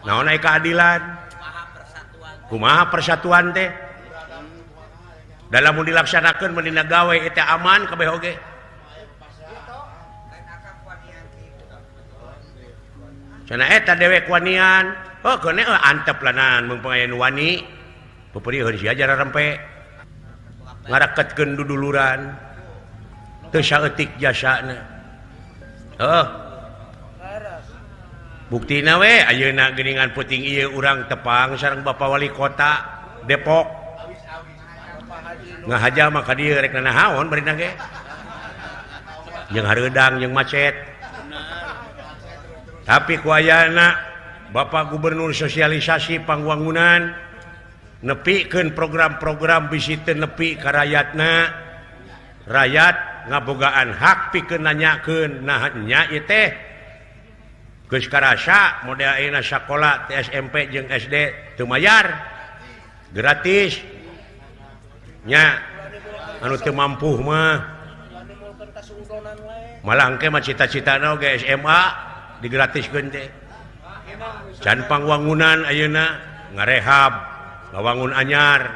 naon ai keadilan, kumaha persatuan teh dalam mun dilaksanakeun mun dina gawe teh aman kabeh oge. Cenah eta dewek wanian, oh keun antep lanan mun pangayan wani peperiheun sia jara rempe ngaraketkeun duduluran teu saeutik jasana. Heuh. Buktina we ayeuna geuningan peuting ieu urang tepang sareng Bapak Wali Kota Depok. Ngahaja mah ka dieu rek nanahaon barina ge. Jeung hareudang jeung macet. Tapi ku ayana Bapak Gubernur sosialisasi pangwangunan nepikeun program-program bisi teu nepi ka rayatna. Rakyat ngabogaan hak pikeun nanyakeun nah nya ieu teh geus karasa model ayeuna sakola teh SMP jeung SD teu mayar gratis nya anu teu mampu mah malah engke mah cita-citana oge SMA digratiskeun teh can pangwangunan ayeuna ngarehab ngawangun anyar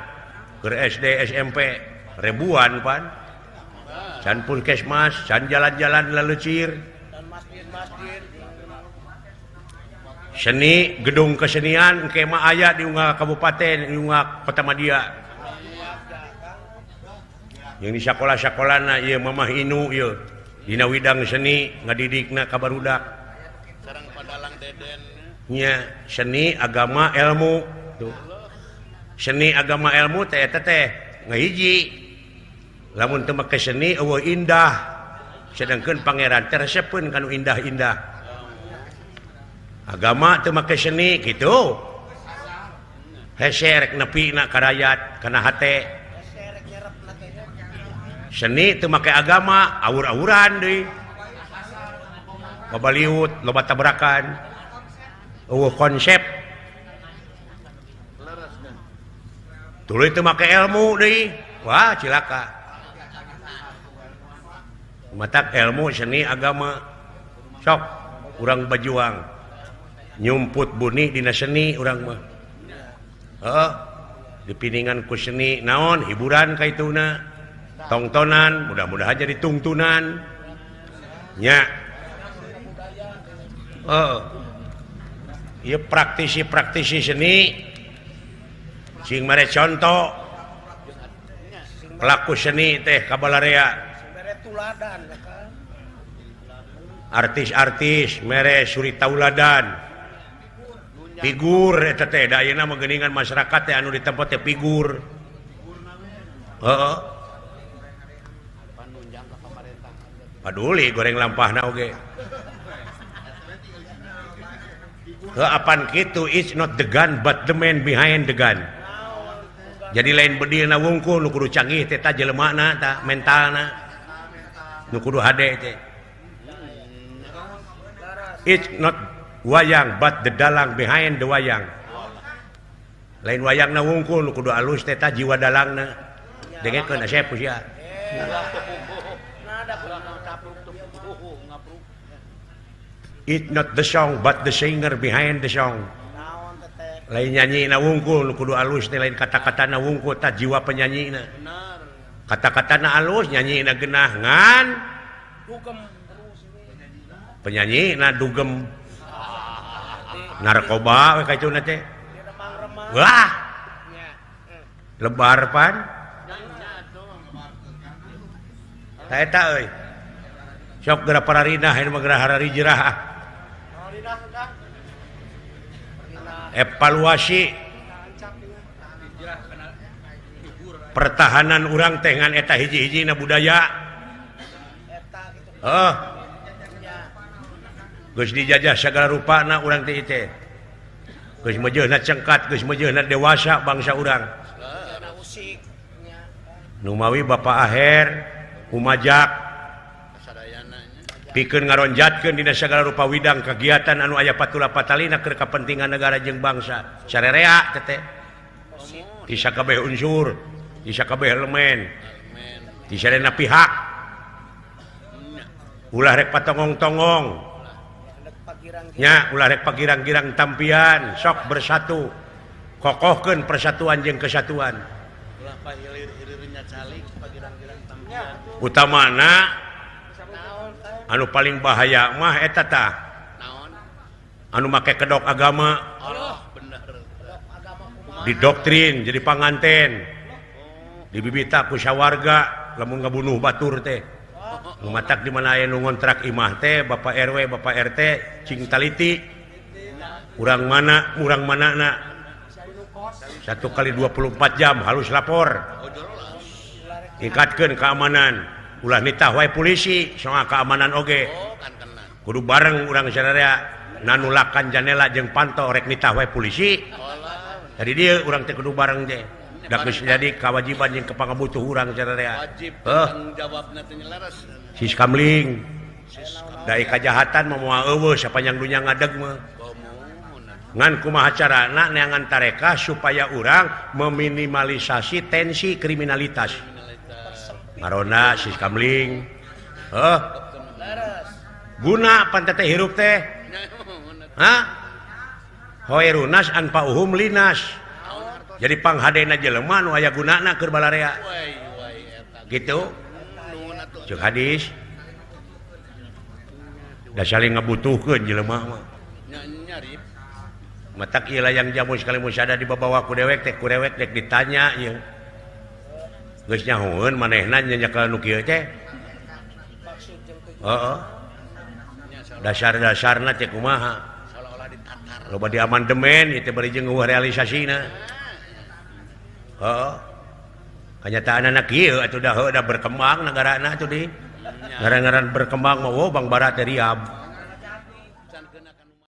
keur SD SMP ribuan pan can puskesmas, can jalan-jalan lelecir, seni gedung kesenian engke mah aya di unggal kabupaten, di unggal kota Madia. Yang di sakola-sakolana ieu Mamah Inu ieu dina widang seni ngadidikna ka barudak. Sareng Padalang Deden. Nya seni agama ilmu tuh. Seni agama ilmu teh eta teh ngahiji. Lamun teu make seni eueuh indah, sedangkeun pangeran teh resepeun kanu indah-indah. Agama teu make seni kitu. Hese rek nepina ka rayat kana hate. Seni teu make agama awur-awuran deui. Babaliut loba tabrakan. Eueuh konsep. Tuluy teu make ilmu deui. Wah cilaka. Matak ilmu seni agama sok urang bajuang nyumput buni dina seni urang mah. Heeh, dipiningan ku seni naon hiburan kaituna tongtonan mudah-mudahan jadi tungtunan nya. Heeh, ieu praktisi-praktisi seni sing mere conto pelaku seni teh kabalarea artis-artis mere suri tauladan figur eta teh da ayeuna mah geuningan masyarakat teh anu di tempat teh figur. Heeh. Paduli goreng lampahna oge. Heuh apan kitu it's not the gun but the man behind the gun. Jadi lain bedilna wungkul nu kudu canggih teh ta jelemana ta mentalna. Nu kudu hade teh. It's not wayang but the dalang behind the wayang. Lain wayangna wungkul nu kudu alus teh ta jiwa dalangna. Dengekeun asep sia. It not the song but the singer behind the song. Lain nyanyi na wungkul nu kudu alus teh lain kata-kata na wungkul tah jiwa penyanyina. Kata-kata na alus nyanyi na genah ngan dugem penyanyi na dugem narkoba we kacuna teh. Wah. Lebar pan. Ta eta euy. Sok geura pararinah ieu mah geura hararijrah. Evaluasi pertahanan urang teh ngan eta hiji-hijina budaya. Heuh. Geus dijajah sagala rupana urang teh teh. Geus meujeuhna cengkat, geus meujeuhna dewasa bangsa urang. Numawi Bapak Aher umajak pikeun ngaronjatkeun dina sagala rupa widang kegiatan anu aya patula patalina keur kapentingan negara jeung bangsa. Sarerea teh ti sakabeh unsur, ti sakabeh elemen, ti sadayana pihak. Ulah rek patongong-tongong. Nya ulah rek pagirang-girang tampian, sok bersatu. Kokohkeun persatuan jeung kesatuan. Ulah pahilir-hilirnya calik pagirang-girang tampian. Utamana anu paling bahaya mah eta tah. Naon? Anu make kedok agama. Allah, bener. Didoktrin jadi panganten. Dibibita ku sawarga lamun ngabunuh batur teh. Matak di mana aya nu ngontrak imah teh Bapak RW, Bapak RT cing taliti. Urang mana, urang manana. 1 kali 24 jam harus lapor. Tingkatkeun keamanan. Ulah nitah wae polisi soal keamanan oge. Kudu bareng urang sararea nanulakan janela jeung panto rek nitah wae polisi. Jadi dia urang teh kudu bareng teh. Da geus jadi kewajiban jeung kepangabutuh urang sararea. Wajib tanggung jawabna teh nyelaras. Siskamling. Da kajahatan mah moal eueuh sapanjang dunya ngadeg mah. Ngan kumaha carana neangan tareka supaya urang meminimalisasi tensi kriminalitas. Marona siskamling. Heuh. Guna pan teh hirup teh. Hah? Hoirunas anfa'uhum linas. Jadi panghadena jelema nu aya gunana keur balarea. Gitu. Ceuk hadis. Da saling ngabutuhkeun jelema mah. Matak ieu layang jamu sekali musada dibabawa ku dewek teh ku dewek dek ditanya ieu. Geus nyahoeun manehna nyekel nu kieu teh. Heeh. Dasar-dasarna teh kumaha? Loba di amandemen ieu teh bari jeung eueuh realisasina. Heeh. Kanyataanana kieu atuh da heuh da berkembang negarana atuh di. Ngaran-ngaran berkembang mah wo Bang Barat teh riab.